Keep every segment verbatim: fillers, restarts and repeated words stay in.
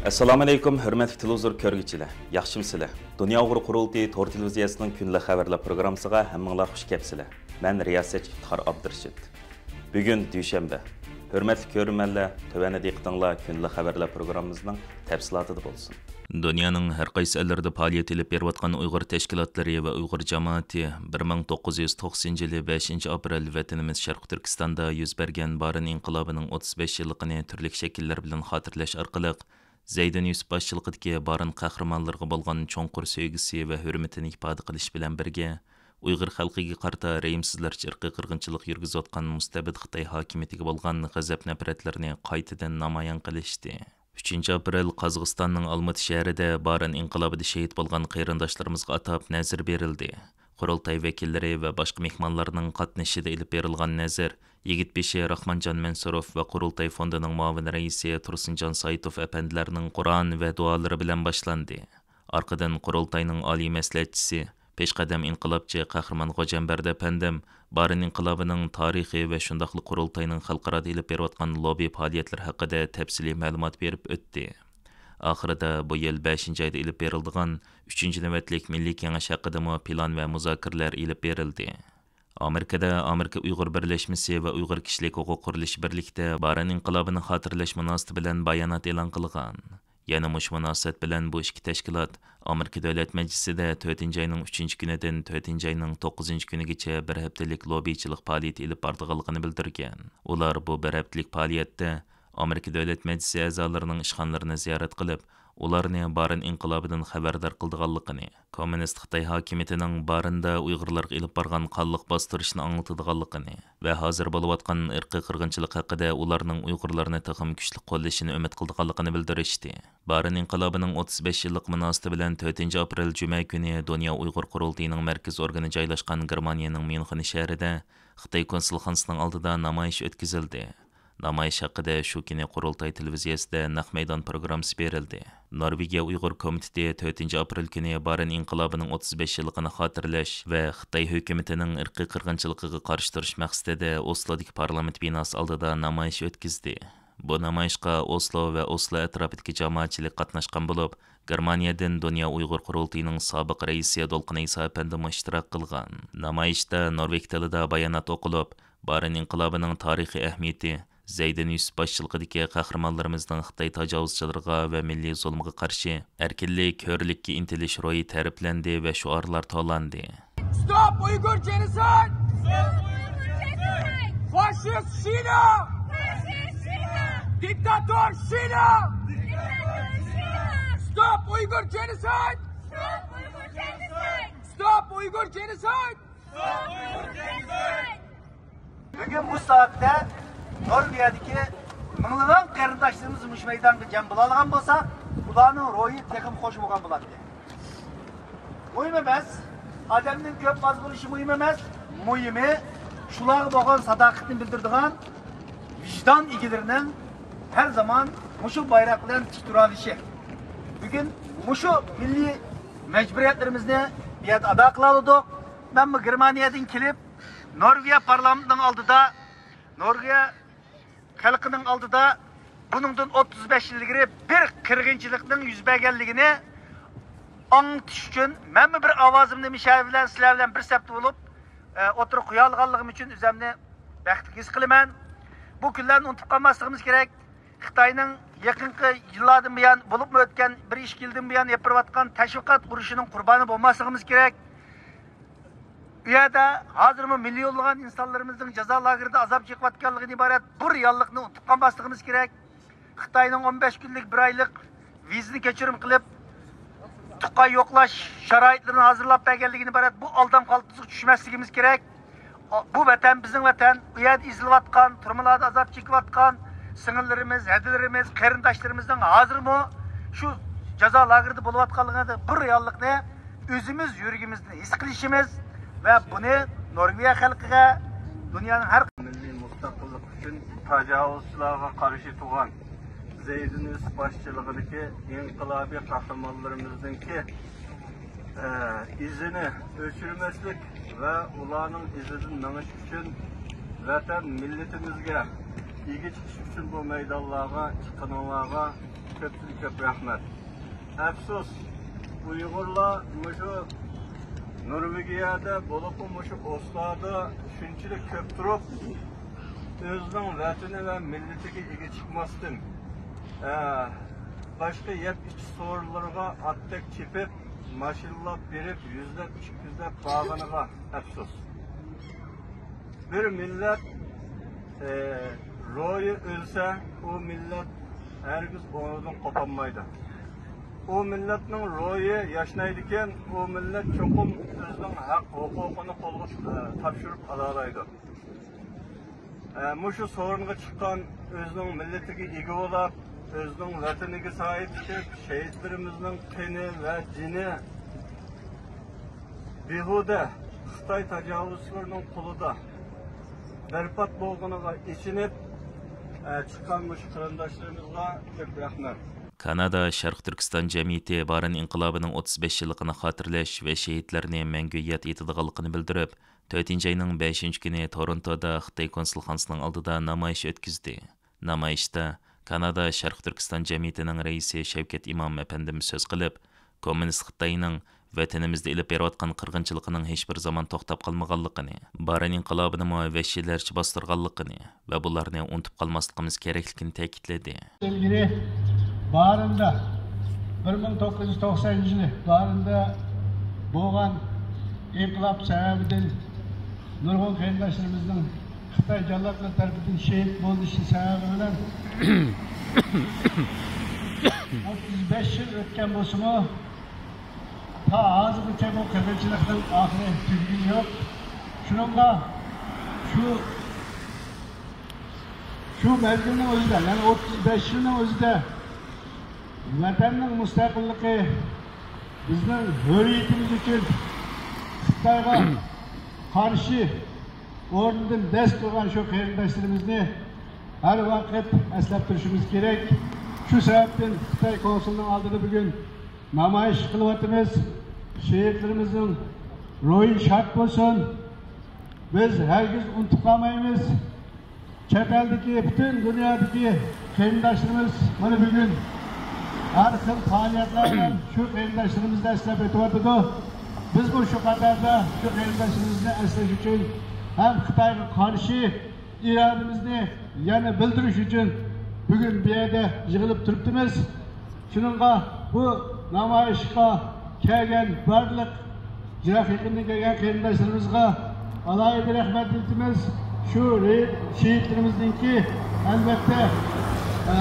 ئەسسالامۇئەلەيكۇم، ھۆرمەتلىك تېلېۋىزور كۆرگۈچىلەر، ياخشىمۇسىلەر؟ دۇنيا ئۇيغۇر قۇرۇلتىيى تور تېلېۋىزىيەسىنىڭ كۈندىلىك خەۋەرلەر پروگراممىسىغا ھەممىڭلار خۇش كەپسىلەر. مەن رىياسەتچى ئىپتىخار ئابدۇرېشىت. بۈگۈن دۈشەنبە. ھۆرمەتلىك كۆرۈرمەنلەر، تۆۋەندە دىققىتىڭلار كۈندىلىك خەۋەرلەر پروگراممىمىزنىڭ تەپسىلاتىدا بولسۇن. دۇنيانىڭ ھەر قايسى ئەللىرىدە پائالىيەت ئېلىپ بېرىۋاتقان ئۇيغۇر تەشكىلاتلىرى ۋە ئۇيغۇر جامائىتى بىر مىڭ توققۇز يۈز توقسىنىنچى يىلى بەشىنچى ئاپرېل ۋەتىنىمىز شەرقىي تۈركىستاندا يۈز بەرگەن بارىن ئىنقىلابىنىڭ ئوتتۇز بەش يىللىقىنى تۈرلۈك شەكىللەر بىلەن خاتىرىلەش ئارقىلىق، زەيدىن يۈسۈپ باشچىلىقىدىكى بارىن قەھرىمانلىرىغا بولغان چوڭقۇر سۆيگۈسى ۋە ھۆرمىتىنى ئىپادە قىلىش بىلەن بىرگە، ئۇيغۇر خەلقىگە قارىتا رەھىمسىزلەرچە ئىرقىي قىرغىنچىلىق يۈرگۈزۈۋاتقان مۇستەبىت خىتاي ھاكىمىيىتىگە بولغان غەزەپ-نەپرەتلىرىنى قايتىدىن نامايان قىلىشتى. ئۈچىنچى ئاپرېل قازاقىستاننىڭ ئالمۇتى شەھىرىدە بارىن ئىنقىلابىدا شېھىت بولغان قېرىنداشلىرىمىزغا ئاتاپ نەزىر بېرىلدى. قۇرۇلتاي ۋەكىللىرى ۋە باشقا مېھمانلارنىڭ قاتنىشىشىدا ئېلىپ بېرىلغان نەزىر يىگىت بېشى راخمانجان مەنسۇروف ۋە قۇرۇلتاي فوندىنىڭ مۇئاۋىن رەئىسى تۇرسۇنجان سايىتوف ئەپەندىلەرنىڭ قۇرئان ۋە دۇئالىرى بىلەن باشلاندى. ئارقىدىن قۇرۇلتاينىڭ ئالىي مەسلىھەتچىسى، پېشقەدەم ئىنقىلابچى قەھرىمان خوجامبەردى ئەپەندىم بارىن ئىنقىلابىنىڭ تارىخى ۋە شۇنداقلا قۇرۇلتاينىڭ خەلقئارادا ئېلىپ بېرىۋاتقان لوببى پائالىيەتلىرى ھەققىدە تەپسىلىي مەلۇمات بېرىپ ئۆتتى. ئاخىرىدا بۇ يىل بەشىنچى ئايدا ئېلىپ بېرىلىدىغان ئۈچىنچى نۆۋەتلىك مىللىي كېڭەش ھەققىدىمۇ پىلان ۋە مۇزاكىرىلەر ئېلىپ بېرىلدى. ئامېرىكىدا ئامېرىكا ئۇيغۇر بىرلەشمىسى ۋە ئۇيغۇر كىشىلىك ھوقۇق قۇرۇلۇشى بىرلىكتە بارىن ئىنقىلابىنى خاتىرىلەش مۇناسىۋىتى بىلەن بايانات ئېلان قىلغان. يەنە مۇشۇ مۇناسىۋەت بىلەن بۇ ئىككى تەشكىلات ئامېرىكا دۆلەت مەجلىسىدە تۆتىنچى ئاينىڭ ئۈچىنچى كۈنىدىن تۆتىنچى ئاينىڭ توققۇزىنچى كۈنىگىچە بىر ھەپتىلىك لوببىچىلىق پائالىيىتى ئېلىپ بارىدىغانلىقىنى بىلدۈرگەن. ئۇلار بۇ بىر ھەپتىلىك پائالىيەتتە ئامېرىكا دۆلەت مەجلىسى ئەزالىرىنىڭ ئىشخانىلىرىنى زىيارەت قىلىپ، ئۇلارنى بارىن ئىنقىلابىدىن خەۋەردار قىلىدىغانلىقىنى، كوممۇنىست خىتاي ھاكىمىيىتىنىڭ بارىندا ئۇيغۇرلارغا ئېلىپ بارغان قانلىق باستۇرۇشنى ئاڭلىتىدىغانلىقىنى ۋە ھازىر بولۇۋاتقان ئىرقىي قىرغىنچىلىق ھەققىدە ئۇلارنىڭ ئۇيغۇرلارنى تېخىمۇ كۈچلۈك قوللىشىنى ئۈمىد قىلىدىغانلىقىنى بىلدۈرۈشتى. بارىن ئىنقىلابىنىڭ ئوتتۇز بەش يىللىق مۇناسىۋىتى بىلەن تۆتىنچى ئاپرېل جۈمە كۈنى دۇنيا ئۇيغۇر قۇرۇلتىيىنىڭ مەركىزىي ئورگىنى جايلاشقان گېرمانىيەنىڭ ميۇنخېن شەھىرىدە خىتاي كونسۇلخانىسىنىڭ ئالدىدا نامايىش ئۆتكۈزۈلدى. نامايىش ھەققىدە شۇ كۈنى قۇرۇلتاي تېلېۋىزىيەسىدە نەق مەيدان پروگراممىسى بېرىلدى. نورۋېگىيە ئۇيغۇر كومىتېتى تۆتىنچى ئاپرېل كۈنى بارىن ئىنقىلابىنىڭ ئوتتۇز بەش يىللىقىنى خاتىرىلەش ۋە خىتاي ھۆكۈمىتىنىڭ ئىرقىي قىرغىنچىلىقىغا قارشى تۇرۇش مەقسىتىدە ئوسلودىكى پارلامېنت بىناسى ئالدىدا نامايىش ئۆتكۈزدى. بۇ نامايىشقا ئوسلو ۋە ئوسلو ئەتراپىدىكى جامائەتچىلىك قاتناشقان بولۇپ، گېرمانىيەدىن دۇنيا ئۇيغۇر قۇرۇلتىيىنىڭ سابىق رەئىسى دولقۇن ئەيسا ئەپەندىمۇ ئىشتىراك قىلغان. نامايىشتا نورۋېگ تىلىدا بايانات ئوقۇلۇپ، بارىن ئىنقىلابىنىڭ تارىخىي ئەھمىيىتى، زەيدىن يۈسۈپ باشچىلىقىدىكى قەھرىمانلىرىمىزنىڭ خىتاي تاجاۋۇزچىلىرىغا ۋە مىللىي زۇلۇمغا قارشى ئەركىنلىك، ھۆرلۈككە ئىنتىلىش روھى تەرىپلەندى ۋە شوئارلار توۋلاندى. Stop Uyghur Genocide! Faşist Şina! Diktator Şina! Stop Uyghur Genocide! Stop Uyghur Genocide! بۈگۈن بۇ سائەتتە نورۋېگىيەدىكى مىڭلىغان قېرىنداشلىرىمىز مۇشۇ مەيدانغا جەم بولالىغان بولسا، ئۇلارنىڭ روھى تېخىمۇ خوش بولغان بولاتتى. مۇھىم ئەمەس، ئادەمنىڭ كۆپ ئاز بولۇشى مۇھىم ئەمەس، مۇھىمى شۇلارغا بولغان ساداقىتىنى بىلدۈرىدىغان ۋىجدان ئىگىلىرىنىڭ ھەر زامان مۇشۇ بايراق بىلەن تىك تۇرالىشى. بۈگۈن مۇشۇ مىللىي مەجبۇرىيەتلىرىمىزنى بۇ يەردە ئادا قىلالىدۇق. مەنمۇ گېرمانىيەدىن كېلىپ، نورۋېگىيە پارلامېنتىنىڭ ئالدىدا، نورۋېگىيە خەلقىنىڭ ئالدىدا بۇنىڭدىن ئوتتۇز بەش يىل ئىلگىرى بىر قىرغىنچىلىقنىڭ يۈز بەرگەنلىكىنى ئاڭلىتىش ئۈچۈن مەنمۇ بىر ئاۋازىمنى مۇشۇ يەر بىلەن سىلەر بىلەن بىر سەپتە بولۇپ، ئە، ئوتتۇرىغا قويالىغانلىقىم ئۈچۈن ئۆزۈمنى بەختلىك ھېس قىلىمەن. بۇ كۈنلەرنى ئۇنتۇپ قالماسلىقىمىز كېرەك. خىتاينىڭ يېقىنقى يىللاردىن بۇيان، بولۇپمۇ ئۆتكەن بىر ئىككى يىلدىن بۇيان ئېلىپ بېرىۋاتقان تەشۋىقات ئۇرۇشىنىڭ قۇربانى بولماسلىقىمىز كېرەك. ئۇ يەردە ھازىرمۇ مىليونلىغان ئىنسانلىرىمىزنىڭ جازا لاگېرىدا ئازاب چېكىۋاتقانلىقىدىن ئىبارەت بۇ رېئاللىقنى ئۇنتۇپ قالماسلىقىمىز كېرەك. خىتاينىڭ ئون بەش كۈنلۈك، بىر ئايلىق ۋىزىنى كەچۈرۈم قىلىپ، تۇغقان يوقلاش شارائىتلىرىنى ھازىرلاپ بەرگەنلىكىدىن ئىبارەت بۇ ئالدام-غالتىسىغا چۈشمەسلىكىمىز كېرەك. بۇ ۋەتەن بىزنىڭ ۋەتەن. ئۇ يەردە ئېزىلىۋاتقان، تۈرمىلەردە ئازاب چېكىۋاتقان سىڭىللىرىمىز، ھەدىلىرىمىز، قېرىنداشلىرىمىزنىڭ ھازىرمۇ شۇ جازا لاگېرىدا بولۇۋاتقانلىقىنى، بۇ رېئاللىقنى ئۆزىمىز يۈرىكىمىزدىن ھېس قىلىشىمىز ۋە بۇنى نورۋېگىيە خەلقىگە، دۇنيانىڭ ھەر مىللىي مۇستەقىللىق ئۈچۈن تاجاۋۇزچىلارغا قارشى تۇرغان زەيدىن يۈسۈپ باشچىلىقىدىكى ئىنقىلابىي قەھرىمانلىرىمىزنىڭكى، ئە، ئىزىنى ئۆچۈرمەسلىك ۋە ئۇلارنىڭ ئىزىدىن مېڭىش ئۈچۈن ۋەتەن مىللىتىمىزگە ئىگە چىقىش ئۈچۈن بۇ مەيدانلارغا چىققىنىڭلارغا كۆپتىن كۆپ رەھمەت. ئەپسۇس، ئۇيغۇرلار مۇشۇ نورۋېگىيەدە، بولۇپمۇ مۇشۇ ئوسلودا شۇنچىلىك كۆپ تۇرۇپ، ئۆزىنىڭ ۋەتىنى ۋە مىللىتىگە ئىگە چىقماستىن، ئە، باشقا يەپ ئىچىش سورۇنلىرىغا ئاتتەك چېپىپ، ماشىنىلاپ بېرىپ، يۈزلەپ، ئىككى يۈزلەپ بارغىنىغا ئەپسۇس. بىر مىللەت، ئە، روھى ئۆلسە، ئۇ مىللەت ھەرگىز ئورنىدىن قوپالمايدۇ. ئۇ مىللەتنىڭ روھى ياشنايدىكەن، ئۇ مىللەت چوقۇم ئۆزىنىڭ ھەق ھوقۇقىنى قولغا، ئە، تاپشۇرۇپ ئالالايدۇ. ئە، مۇشۇ سورۇنغا چىققان، ئۆزىنىڭ مىللىتىگە ئىگە بولاپ، ئۆزىنىڭ ۋەتىنىگە ساھىب چىقىپ، شېھىتلىرىمىزنىڭ قېنى ۋە جېنى بىھۇدە خىتاي تاجاۋۇزچىلىرىنىڭ قولىدا بەربات بولغىنىغا ئېچىنىپ، ئە، چىققان مۇشۇ قېرىنداشلىرىمىزغا كۆپ رەھمەت. كانادا شەرقىي تۈركىستان جەمئىيىتى بارىن ئىنقىلابىنىڭ ئوتتۇز بەش يىللىقىنى خاتىرىلەش ۋە شېھىتلەرنى مەڭگۈ ياد ئېتىدىغانلىقىنى بىلدۈرۈپ، تۆتىنچى ئاينىڭ بەشىنچى كۈنى تورونتودا خىتاي كونسۇلخانىسىنىڭ ئالدىدا نامايىش ئۆتكۈزدى. نامايىشتا كانادا شەرقىي تۈركىستان جەمئىيىتىنىڭ رەئىسى شەۋكەت ئىمام ئەپەندىم سۆز قىلىپ، كوممۇنىست خىتاينىڭ ۋەتىنىمىزدە ئېلىپ بېرىۋاتقان قىرغىنچىلىقىنىڭ ھېچبىر زامان توختاپ قالمىغانلىقىنى، بارىن ئىنقىلابىنىمۇ ۋەھشىيلەرچە باستۇرغانلىقىنى ۋە بۇلارنى ئۇنتۇپ قالماسلىقىمىز كېرەكلىكىنى تەكىتلىدى. ئىلگىرى بارىندا، بىر مىڭ توققۇز يۈز توقسان يىلى بارىندا بولغان ئىنقىلاب سەۋەبىدىن نۇرغۇن قېرىنداشلىرىمىزنىڭ خىتاي جاللاتلىرى تەرىپىدىن شېھىت بولۇشى سەۋەبى بىلەن ئوتتۇز بەش يىل ئۆتكەن بولسىمۇ، تا ھازىرغىچە بۇ قىرغىنچىلىقنىڭ ئاخىرى تۈگىگىنى يوق. شۇنىڭغا شۇ، شۇ مەزگىلنىڭ ئۆزىدە، يەنى ئوتتۇز بەش يىلنىڭ ئۆزىدە ۋەتەننىڭ مۇستەقىللىقى، بىزنىڭ ھۆرىيىتىمىز ئۈچۈن خىتايغا قارشى ئورنىدىن دەس تۇرغان شۇ قېرىنداشلىرىمىزنى ھەر ۋاقىت ئەسلەپ تۇرۇشىمىز كېرەك. شۇ سەۋەبتىن خىتاي كونسۇلىنىڭ ئالدىدا بۈگۈن نامايىش قىلىۋاتىمىز. شېھىتلىرىمىزنىڭ روھى شاد بولسۇن. بىز ھەرگىز ئۇنتۇپ قالمايمىز. چەت ئەلدىكى، پۈتۈن دۇنيادىكى قېرىنداشلىرىمىز مانا بۈگۈن ھەر خىل پائالىيەتلەر بىلەن شۇ قېرىنداشلىرىمىزنى ئەسلەپ ئۆتۈۋاتىدۇ. بىزمۇ شۇ قاتاردا شۇ قېرىنداشلىرىمىزنى ئەسلەش ئۈچۈن ھەم خىتايغا قارشى ئىرادىمىزنى يەنە بىلدۈرۈش ئۈچۈن بۈگۈن بۇ يەردە يىغىلىپ تۇرۇپتىمىز. شۇنىڭغا بۇ نامايىشقا كەلگەن بارلىق يىراق يېقىندىن كەلگەن قېرىنداشلىرىمىزغا ئالاھىدە رەھمەت ئېيتىمىز. شۇ رېھىت شېھىتلىرىمىزنىڭكى، ئەلۋەتتە، ئە،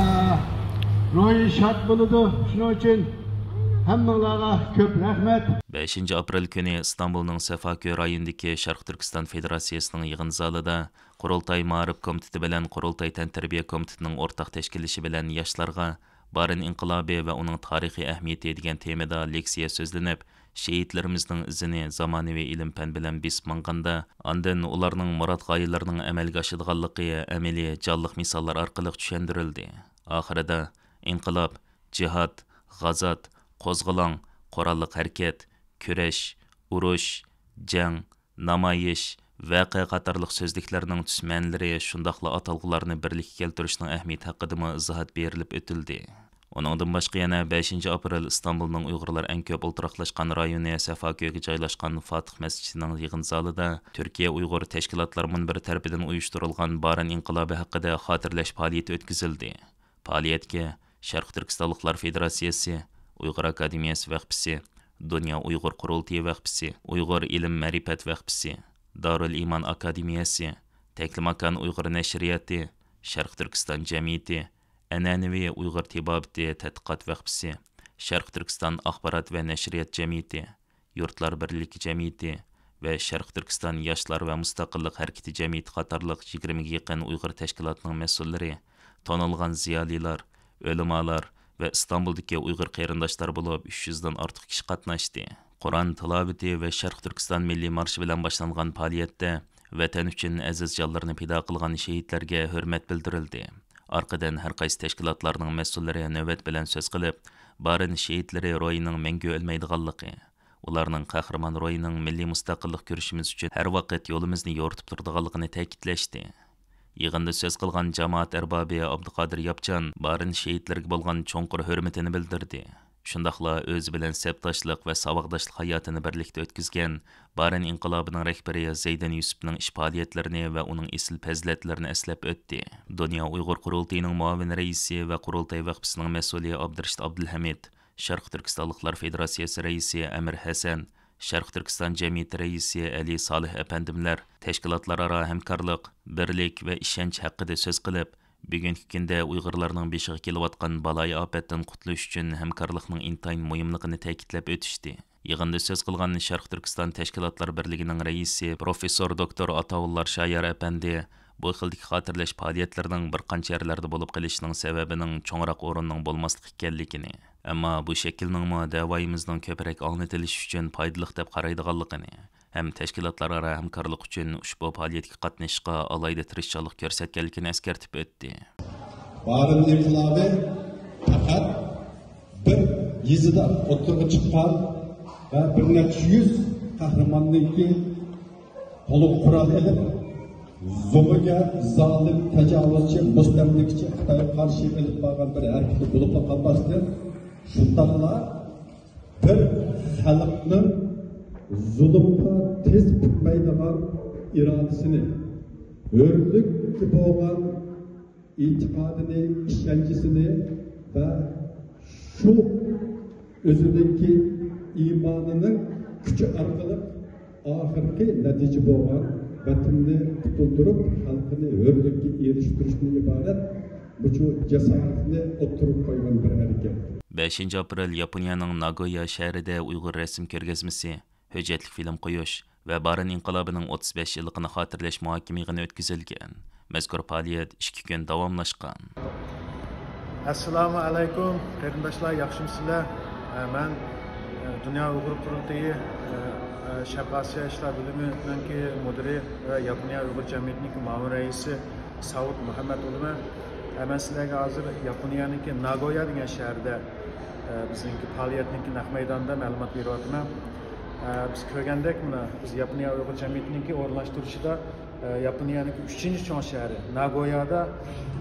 روھى شاد بولىدۇ. شۇنىڭ ئۈچۈن ھەممىڭلارغا كۆپ رەھمەت. بەشىنچى ئاپرېل كۈنى ئىستانبۇلنىڭ سەفاكۆ رايونىدىكى شەرقىي تۈركىستان فېدېراتسىيىسىنىڭ يىغىن زالىدا قۇرۇلتاي مائارىپ كومىتېتى بىلەن قۇرۇلتاي تەنتەربىيە كومىتېتىنىڭ ئورتاق تەشكىللىشى بىلەن ياشلارغا بارىن ئىنقىلابى ۋە ئۇنىڭ تارىخىي ئەھمىيىتى دېگەن تېمىدا لېكسىيە سۆزلىنىپ، شېھىتلىرىمىزنىڭ ئىزىنى زامانىۋى ئىلىم-پەن بىلەن بېسىپ ماڭغاندا، ئاندىن ئۇلارنىڭ مۇراد-غايىلىرىنىڭ ئەمەلگە ئاشىدىغانلىقى ئەمەلىي جانلىق مىساللار ئارقىلىق چۈشەندۈرۈلدى. ئاخىرىدا، ئىنقىلاب، جىھاد، غازات، قوزغىلاڭ، قوراللىق ھەرىكەت، كۈرەش، ئۇرۇش، جەڭ، نامايىش، ۋەقە قاتارلىق سۆزلۈكلەرنىڭ تۈس مەنىلىرى، شۇنداقلا ئاتالغۇلارنى بىرلىككە كەلتۈرۈشنىڭ ئەھمىيىتى ھەققىدىمۇ ئىزاھات بېرىلىپ ئۆتۈلدى. ئۇنىڭدىن باشقا يەنە بەشىنچى ئاپرېل ئىستانبۇلنىڭ ئۇيغۇرلار ئەڭ كۆپ ئولتۇراقلاشقان رايونى سەفاكۆگە جايلاشقان فاتىھ مەسچىتىنىڭ يىغىن زالىدا تۈركىيە ئۇيغۇر تەشكىلاتلار مۇنبىرى تەرىپىدىن ئۇيۇشتۇرۇلغان بارىن ئىنقىلابى ھەققىدە خاتىرىلەش پائالىيىتى ئۆتكۈزۈلدى. پائالىيەتكە شەرقىي تۈركىستانلىقلار فېدېراتسىيەسى، ئۇيغۇر ئاكادېمىيەسى ۋەخپىسى، دۇنيا ئۇيغۇر قۇرۇلتىيى ۋەخپىسى، ئۇيغۇر ئىلىم مەرىپەت ۋەخپىسى، دارۇل ئىمان ئاكادېمىيەسى، تەكلىماكان ئۇيغۇر نەشرىياتى، شەرقىي تۈركىستان جەمئىيىتى، ئەنئەنىۋى ئۇيغۇر تېبابىتى تەتقىقات ۋەخپىسى، شەرقىي تۈركىستان ئاخبارات ۋە نەشرىيات جەمئىيىتى، يۇرتلار بىرلىكى جەمئىيىتى ۋە شەرقىي تۈركىستان ياشلار ۋە مۇستەقىللىق ھەرىكىتى جەمئىيىتى قاتارلىق يىگىرمىگە يېقىن ئۇيغۇر تەشكىلاتىنىڭ مەسئۇللىرى، تونۇلغان زىيالىيلار، ئۆلىمالار ۋە ئىستانبۇلدىكى ئۇيغۇر قېرىنداشلار بولۇپ ئۈچ يۈزدىن ئارتۇق كىشى قاتناشتى. قۇرئان تىلاۋىتى ۋە شەرقىي تۈركىستان مىللىي مارشى بىلەن باشلانغان پائالىيەتتە ۋەتەن ئۈچۈن ئەزىز جانلىرىنى پىدا قىلغان شېھىتلەرگە ھۆرمەت بىلدۈرۈلدى. ئارقىدىن ھەر قايسى تەشكىلاتلارنىڭ مەسئۇللىرى نۆۋەت بىلەن سۆز قىلىپ، بارىن شېھىتلىرى روھىنىڭ مەڭگۈ ئۆلمەيدىغانلىقى، ئۇلارنىڭ قەھرىمان روھىنىڭ مىللىي مۇستەقىللىق كۈرىشىمىز ئۈچۈن ھەر ۋاقىت يولىمىزنى يورۇتۇپ تۇرىدىغانلىقىنى تەكىتلەشتى. يىغىندا سۆز قىلغان جامائەت ئەربابى ئابدۇقادىر ياپچان بارىن شېھىتلىرىگە بولغان چوڭقۇر ھۆرمىتىنى بىلدۈردى. شۇنداقلا ئۆزى بىلەن سەپداشلىق ۋە ساۋاقداشلىق ھاياتىنى بىرلىكتە ئۆتكۈزگەن بارىن ئىنقىلابىنىڭ رەھبىرى زەيدىن يۈسۈپنىڭ ئىش پائالىيەتلىرىنى ۋە ئۇنىڭ ئېسىل پەزىلەتلىرىنى ئەسلەپ ئۆتتى. دۇنيا ئۇيغۇر قۇرۇلتىيىنىڭ مۇئاۋىن رەئىسى ۋە قۇرۇلتاي ۋەقپىسىنىڭ مەسئۇلى ئابدۇرېشىت ئابدۇلھەمىد، شەرقىي تۈركىستانلىقلار فېدېراتسىيەسى رەئىسى ئەمىر ھەسەن، شەرقىي تۈركىستان جەمئىيىتى رەئىسى ئەلى سالىھ ئەپەندىملەر تەشكىلاتلارئارا ھەمكارلىق، بىرلىك ۋە ئىشەنچ ھەققىدە سۆز قىلىپ، بۈگۈنكى كۈندە ئۇيغۇرلارنىڭ بېشىغا كېلىۋاتقان بالايىئاپەتتىن قۇتۇلۇش ئۈچۈن ھەمكارلىقنىڭ ئىنتايىن مۇھىملىقىنى تەكىتلەپ ئۆتۈشتى. يىغىندا سۆز قىلغان شەرقىي تۈركىستان تەشكىلاتلار بىرلىكىنىڭ رەئىسى پروفېسسور دوكتور ئاتاۋۇللار شايار ئەپەندى بۇ خىلدىكى خاتىرىلەش پائالىيەتلىرىنىڭ بىر قانچە يەرلەردە بولۇپ قېلىشىنىڭ سەۋەبىنىڭ چوڭراق ئورۇننىڭ بولماسلىقى ئىكەنلىكىنى، ئەمما بۇ شەكىلنىڭمۇ دەۋايىمىزنىڭ كۆپرەك ئاڭلىتىلىشى ئۈچۈن پايدىلىق دەپ قارايدىغانلىقىنى ھەم تەشكىلاتلارئارا ھەمكارلىق ئۈچۈن ئۇشبۇ پائالىيەتكە قاتنىشىشقا ئالاھىدە تىرىشچانلىق كۆرسەتكەنلىكىنى ئەسكەرتىپ ئۆتتى. بارىن ئىنقىلابى پەقەت بىر يېزىدا ئوتتۇرىغا چىققان ۋە بىر نەچچە يۈز قەھرىماننىڭكى قولىغا قورال ئېلىپ، زومىگە زالىم، تاجاۋۇزچى، مۇستەملىكىچى خىتايغا قارشى ئېلىپ بارغان بىر ھەرىكىتى بولۇپلا قالماستىن، شۇنداقلا بىر خەلقنىڭ زۇلۇمغا تىز پۈكمەيدىغان ئىرادىسىنى، ھۆرلۈككە بولغان ئېتىقادىنى، ئىشەنچىسىنى ۋە شۇ ئۆزىنىڭكى ئىمانىنىڭ كۈچى ئارقىلىق ئاخىرقى نەتىجە بولغان ۋەتىنىنى قۇتۇلدۇرۇپ، خەلقىنى ھۆرلۈككە ئېرىشتۈرۈشتىن ئىبارەت مۇشۇ جاسارىتىنى ئوتتۇرىغا قويغان بىر ھەرىكەت. بەشىنچى ئاپرېل ياپونىيەنىڭ ناگويا شەھىرىدە ئۇيغۇر رەسىم كۆرگەزمىسى، ھۆججەتلىك فىلىم قويۇش ۋە بارىن ئىنقىلابىنىڭ ئوتتۇز بەش يىللىقىنى خاتىرىلەش مۇھاكىمە يىغىنى ئۆتكۈزۈلگەن. مەزكۇر پائالىيەت ئىككى كۈن داۋاملاشقان. ئەسسالامۇ ئەلەيكۇم، قېرىنداشلار، ياخشىمۇسىلەر؟ ئە، مەن، ئە، دۇنيا ئۇيغۇر قۇرۇلتىيى، ئە، ئە، شەرقىي ئاسىيا ئىشلار بۆلۈمىنىڭكى مۇدىرى ۋە ياپونىيە ئۇيغۇر جەمئىيىتىنىڭكى مۇئاۋىن رەئىسى ساۋۇت مۇھەممەت بولىمەن. ئە، مەن سىلەرگە ھازىر ياپونىيەنىڭكى ناگويا دېگەن شەھىرىدە، ئە، بىزنىڭكى پائالىيەتنىڭكى نەق مەيدانىدا مەلۇمات بېرىۋاتىمەن. ئە، بىز كۆرگەندەك، مانا، بىز ياپونىيە ئۇيغۇر جەمئىيىتىنىڭكى ئورۇنلاشتۇرۇشىدا، ئە، ياپونىيەنىڭكى ئۈچىنچى چوڭ شەھىرى ناگويادا،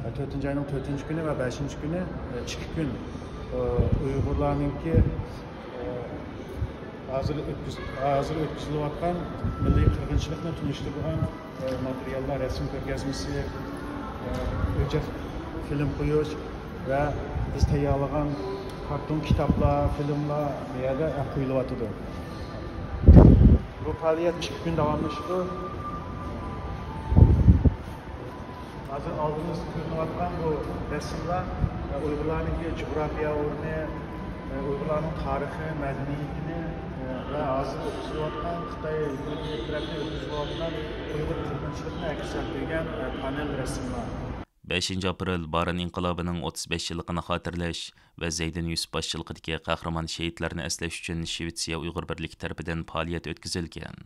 ئە، تۆتىنچى ئاينىڭ تۆتىنچى كۈنى ۋە بەشىنچى كۈنى، ئە، ئىككى كۈن، ئە، ئۇيغۇرلارنىڭكى، ئە، ھازىر ئۆتكۈز-، ھازىر ئۆتكۈزۈلۈۋاتقان مىللىي قىرغىنچىلىقنى تونۇشتۇرىدىغان، ئە، ماتېرىياللار، رەسىم كۆرگەزمىسى، ئە، ھۆججەت فىلىم قويۇش ۋە بىز تەييارلىغان كارتون كىتابلار، فىلىملار بۇ يەردە، ئە، قويۇلۇۋاتىدۇ. بۇ پائالىيەت ئىككى كۈن داۋاملىشىدۇ. ھازىر ئالدىمىزدا كۆرۈنۈۋاتقان بۇ رەسىملەر، ئە، ئۇيغۇرلارنىڭكى جۇغراپىيە ئورنى، ئە، ئۇيغۇرلارنىڭ تارىخى، مەدەنىيىتىنى، ئە، ۋە ھازىر ئۆتكۈزۈلۈۋاتقان خىتاي ھۆكۈمىتى تەرەپتىن ئۆتكۈزۈلۈۋاتقان ئۇيغۇر قىرغىنچىلىقىنى ئەكس ئەتتۈرگەن، ئە، پانېل رەسىملەر. بەشىنچى ئاپرېل بارىن ئىنقىلابىنىڭ ئوتتۇز بەش يىللىقىنى خاتىرىلەش ۋە زەيدىن يۈسۈپ باشچىلىقىدىكى قەھرىمان شېھىتلەرنى ئەسلەش ئۈچۈن شىۋېتسىيە ئۇيغۇر بىرلىكى تەرىپىدىن پائالىيەت ئۆتكۈزۈلگەن.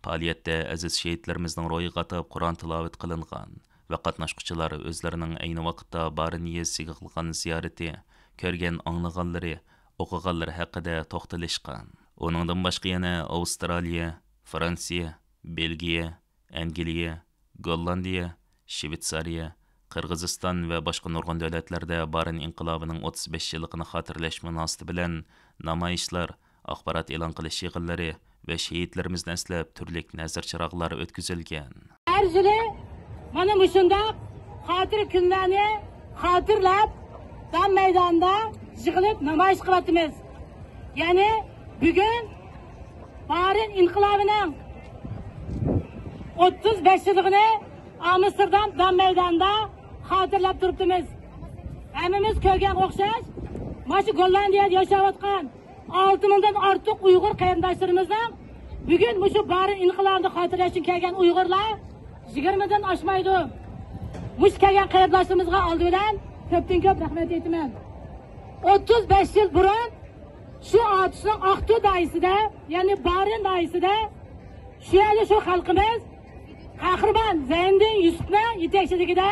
پائالىيەتتە ئەزىز شېھىتلىرىمىزنىڭ روھىغا ئاتاپ قۇرئان تىلاۋەت قىلىنغان ۋە قاتناشقۇچىلار ئۆزلىرىنىڭ ئەينى ۋاقىتتا بارىن يېزىسىغا قىلغان زىيارىتى، كۆرگەن، ئاڭلىغانلىرى، ئوقۇغانلىرى ھەققىدە توختىلىشقان. ئۇنىڭدىن باشقا يەنە ئاۋسترالىيە، فرانسىيە، بېلگىيە، ئەنگلىيە، گوللاندىيە، شۋېتسارىيە، قىرغىزىستان ۋە باشقا نۇرغۇن دۆلەتلەردە بارىن ئىنقىلابىنىڭ ئوتتۇز بەش يىللىقىنى خاتىرىلەش مۇناسىۋىتى بىلەن نامايىشلار، ئاخبارات ئېلان قىلىش يىغىنلىرى ۋە شېھىتلىرىمىزنى ئەسلەپ تۈرلۈك نەزىر چىراغلار ئۆتكۈزۈلگەن. ھەر يىلى مانا مۇشۇنداق خاتىرە كۈنلەرنى خاتىرىلەپ، دام مەيدانىدا يىغىلىپ نامايىش قىلىۋاتىمىز. يەنى بۈگۈن بارىن ئىنقىلابىنىڭ ئوتتۇز بەش يىللىقىنى ئامستېردام دام مەيدانىدا خاتىرىلەپ تۇرۇپتىمىز. ھەممىمىز كۆرگەنگە ئوخشاش، مانا شۇ گوللاندىيەدە ياشاۋاتقان ئالتە مىڭدىن ئارتۇق ئۇيغۇر قېرىنداشلىرىمىزنىڭ بۈگۈن مۇشۇ بارىن ئىنقىلابىنى خاتىرىلەش ئۈچۈن كەلگەن ئۇيغۇرلار يىگىرمىدىن ئاشمايدۇ. مۇشۇ كەلگەن قېرىنداشلىرىمىزغا ئالدى بىلەن كۆپتىن كۆپ رەھمەت ئېيتىمەن. ئوتتۇز بەش يىل بۇرۇن شۇ ئاتۇشنىڭ ئاقتۇ دائىرىسىدە، يەنى بارىن دائىرىسىدە شۇ يەردە شۇ خەلقىمىز قەھرىمان زەينىدىن يۈسۈپنىڭ يېتەكچىلىكىدە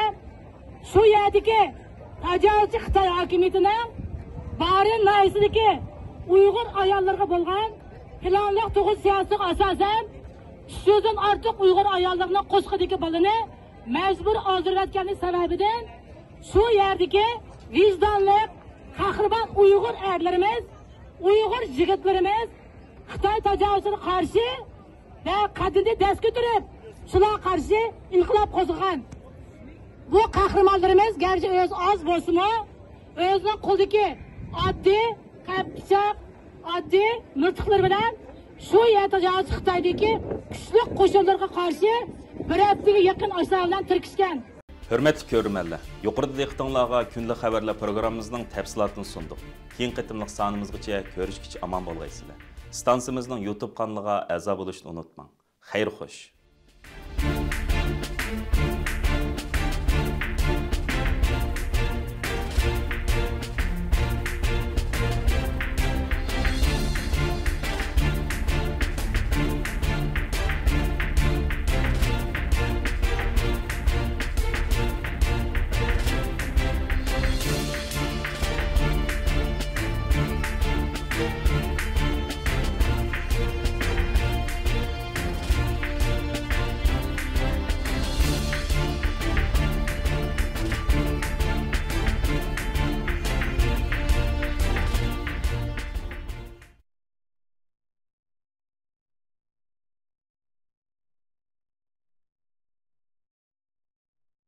شۇ يەردىكى تاجاۋۇزچى خىتاي ھاكىمىيىتىنىڭ بارىن ناھىيەسىدىكى ئۇيغۇر ئاياللىرىغا بولغان پىلانلىق تۇغۇت سىياسىتىگە ئاساسەن، ئۈچ يۈزدىن ئارتۇق ئۇيغۇر ئاياللىرىنىڭ قورسىقىدىكى بالىنى مەجبۇر ئازدۇرۇۋەتكەنلىك سەۋەبىدىن شۇ يەردىكى ۋىجدانلىق، قەھرىمان ئۇيغۇر ئەرلىرىمىز، ئۇيغۇر يىگىتلىرىمىز خىتاي تاجاۋۇزىغا قارشى ۋە قەددىنى دەس كۆتۈرۈپ، شۇلارغا قارشى ئىنقىلاب قوزغىغان. بۇ قەھرىمانلىرىمىز گەرچە ئۆزى ئاز بولسىمۇ، ئۆزىنىڭ قولىدىكى ئاددىي قەپ پىچاق، ئاددىي مىلتىقلىرى بىلەن شۇ يەر تاجاۋۇزچى خىتايدىكى كۈچلۈك قوشۇنلىرىغا قارشى بىر ھەپتىگە يېقىن ئاشۇلار بىلەن تىركىشكەن. ھۆرمەتلىك كۆرۈرمەنلەر، يۇقىرىدا دىققىتىڭلارغا كۈندىلىك خەۋەرلەر پروگراممىمىزنىڭ تەپسىلاتىنى سۇندۇق. كېيىنكى قېتىملىق سانىمىزغىچە كۆرۈشكىچە ئامان بولغايسىلەر. ئىستانسىمىزنىڭ يۇتۇب قانىلىغا ئەزا بولۇشنى ئۇنتۇماڭ. خەير خوش.